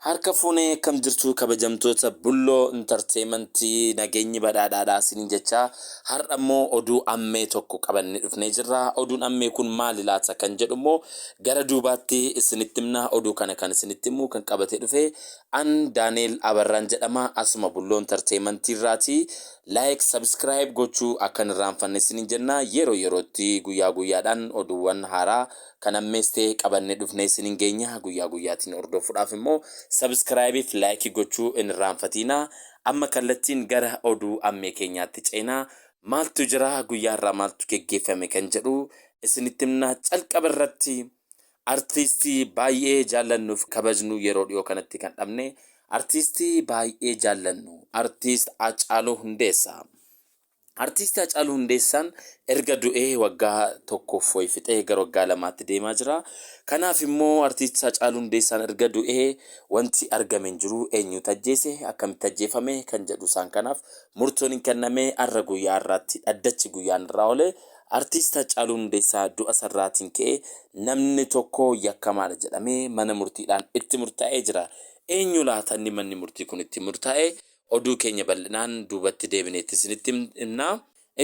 Harka fuunee akkam jirtu kabajamtoota Bulloo Intarteemantii nageenyi badhaadhaadha isiniin jechaa har'a immoo oduu ammee tokko qabannee dhufnee jirra. Oduun ammee kun maali laata kan jedhu immoo gara duubaatti isinitti himna. Oduu kana kan isinitti himu kan qabatee dhufe an Daaneel Abarraan jedhama. Asuma Bulloo Intarteemantii irraati. Like, subscribe gochuu akka hin irraanfanne isiniin jenna. Yeroo yerootti guyyaa guyyaadhaan oduuwwan haaraa Kan ammees ta'e qabannee dhufnee isiniin geenya. Guyyaa guyyaatiin hordofuudhaaf immoo subscribe fi like gochuu hin irraanfatiinaa. Amma kallattiin gara oduu ammee keenyaatti ceena. Maaltu jira guyyaa har'aa maaltu geggeeffame kan jedhu isinitti himna. Calqaba irratti artiistii baay'ee jaallannuuf kabajnu yeroo dhiyoo kanatti kan dhabne artiistii baay'ee jaallannu artiist Hacaaluu Hundeessaa. Artiisti Hacaaluu Hundeessaan erga du'ee waggaa tokkoof wayi fixee gara waggaa lamaatti deemaa jira. Kanaaf immoo Artiisti Hacaaluu Hundeessaan erga du'ee wanti argame hin jiru. Eenyutu ajjeese? Akkamitti ajjeefame? Kan jedhu isaan kanaaf murtoon hin kenname. Har'a guyyaa har'aatti dhaddachi guyyaan irraa oole Artiist Hacaaluu Hundeessaa du'a isarraatiin ka'ee namni tokko yakkamaadha jedhamee mana murtiidhaan itti murtaa'ee jira. Eenyu laata inni manni murtii kun itti murtaa'e? Oduu keenya bal'inaan duubatti deebineetti isinitti himna.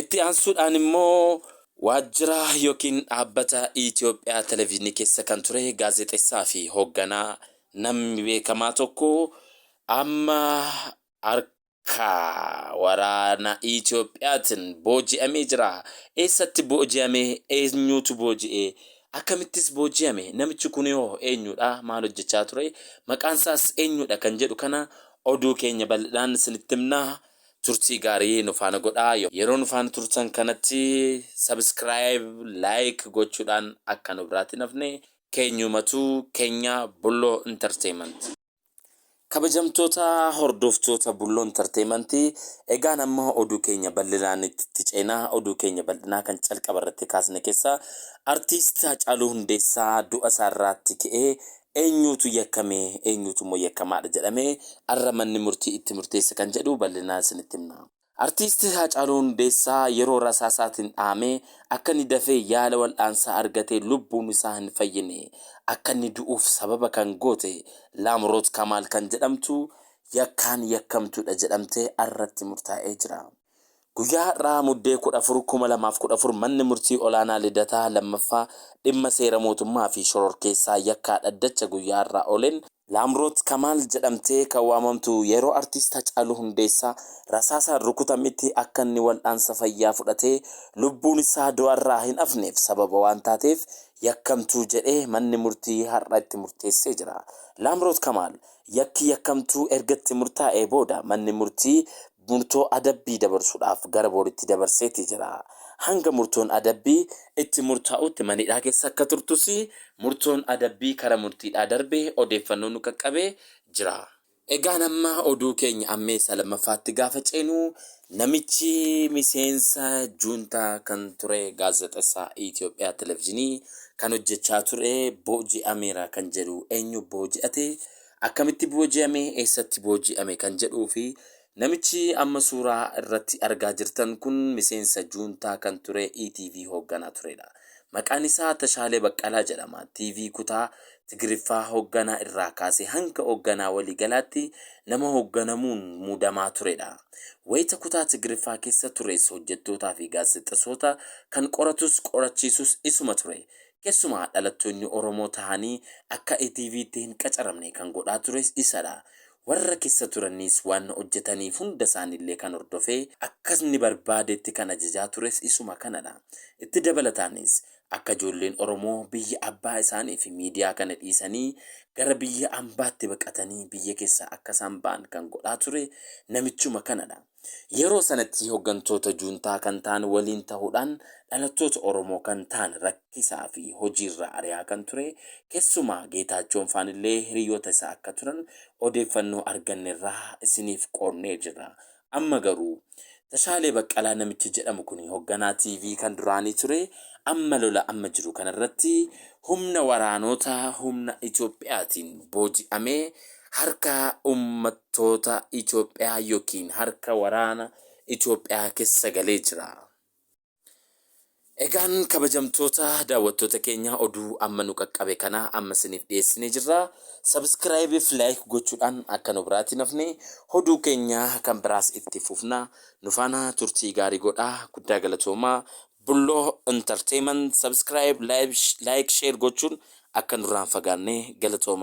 Itti aansuudhaan immoo waajjira yookiin dhaabbata Itoophiyaa Televizyinii keessa kan ture gaazexessaa fi hoogganaa namni beekamaa tokko amma harka waraana Itoophiyaatiin booji'amee jira. Eessatti booji'ame? Eenyutu booji'e? Akkamittis booji'ame? Namichi kun hoo eenyudha? Maal hojjechaa ture? Maqaan isaas eenyudha? Kan jedhu kana Oduu keenya bal'inaan isinitti himna. Turtii gaarii nu faana godhaa. Yeroo nu faana turtan kanatti subscribe, like gochuudhaan akka nu biraatti hin hafne. Keenyumatu keenya Bulloo Entertainment. Kabajamtoota hordoftoota Bulloo Entertainment, egaan amma oduu keenya bal'inaan itti ceena. Oduu keenya bal'inaa kan calqaba irratti kaasne keessaa Artiist Hacaaluu Hundeessaa du'a isaarraatti ka'ee Eenyuutu yakkame, eenyuutu immoo yakkamaadha jedhamee har'a manni murtii itti murteesse kan jedhu bal'inaan isinitti himna. Artiist Haacaaluu Hundeessaa yeroo rasaasaatiin dhahamee akka inni dafee yaala wal'aansaa argatee lubbuun isaa hin fayyine akka inni du'uuf sababa kan goote Laamroot Kamaal kan jedhamtu yakkaan yakkamtuudha jedhamtee har'a itti murtaa'ee jira. Guyyaa har'aa Muddee 14, 2014 Manni Murtii Olaanaa Lidataa 2ffaa dhimma seera mootummaa fi shororkeessaa yakkaa dhaddacha guyyaa har'aa ooleen, Laamroot Kamaal jedhamtee kan waamamtu yeroo Artiist Hacaaluu Hundeessaa rasaasaan rukutametti akka inni wal'aansa fayyaa fudhatee lubbuun isaa du'arraa hin hafneef sababa waan taateef yakkamtuu jedhee manni murtii har'a itti murteessee jira. Laamroot Kamaal yakki yakkamtuu erga itti murtaa'ee booda manni murtii murtoo adabbii dabarsuudhaaf gara boritti dabarseeti jira. Hanga murtoon adabbii itti murtaa'utti mana hidhaa keessa akka turtus murtoon adabbii kara murtiidhaa darbe odeeffannoo nu qaqqabe jira. Egaan amma oduu keenya ammee isa lammaffaatti gaafa ceenu namichi miseensa juuntaa kan ture gaazexessaa Itoophiyaa Televizhinii kan hojjechaa ture booji'ameera kan jedhu eenyu booji'ate? Akkamitti booji'ame? Eessatti booji'ame? Kan jedhuu fi namichi amma suuraa irratti argaa jirtan kun miseensa juuntaa kan ture ETV hoogganaa turedha. Maqaan isaa Tashaalee Baqqalaa jedhama. TV kutaa Tigiriffaa hoogganaa irraa kaasee hanga hoogganaa waliigalaatti nama hoogganamuun muudamaa turedha. Wayita kutaa Tigiriffaa keessa tures hojjettootaa fi gaazexessoota kan qoratus qorachiisus isuma ture. Keessumaa dhalattoonni Oromoo tahanii akka ETVtti hin qacaramne kan godhaa tures isadha. Warra keessa turaniis waan hojjetaniif hunda isaaniillee kan hordofee akka inni barbaadetti kan ajajaa tures isuma kanadha. Itti dabalataanis akka ijoolleen Oromoo biyya abbaa isaanii fi miidiyaa kana dhiisanii gara biyya ambaatti baqatanii biyya keessaa akka isaan ba'an kan godhaa ture namichuma kanadha. Yeroo sanatti hoggantoota juuntaa kan ta'an waliin tahuudhaan dhalattoota Oromoo kan ta'an rakkisaa fi hojiirraa ari'aa kan ture, keessumaa Geetaachoon faanillee hiriyoota isaa akka turan odeeffannoo argannerraa isiniif qoodnee jirra. Amma garuu Tashaalee Baqqalaa namichi jedhamu kuni hogganaa TV kan duraanii ture, amma lola amma jiru kanarratti humna waraanoota humna Itoophiyaatiin booji'amee harka ummattoota Itoophiyaa ykn harka waraana Itoophiyaa kessa galee jira. Egaan kabajamtoota daawwattoota keenya, oduu amma nu qaqqabe kana amma isiniif dhiyeessinee jirra. Subscribe fi like gochuudhaan akka nu biraatti nafne, oduu keenya kan biraas itti fufna. Nu faana turtii gaarii godhaa. Guddaa galatoomaa. Bulloo Entertainment subscribe, like, share gochuun akka nurraan fagaanne, galatoomaa.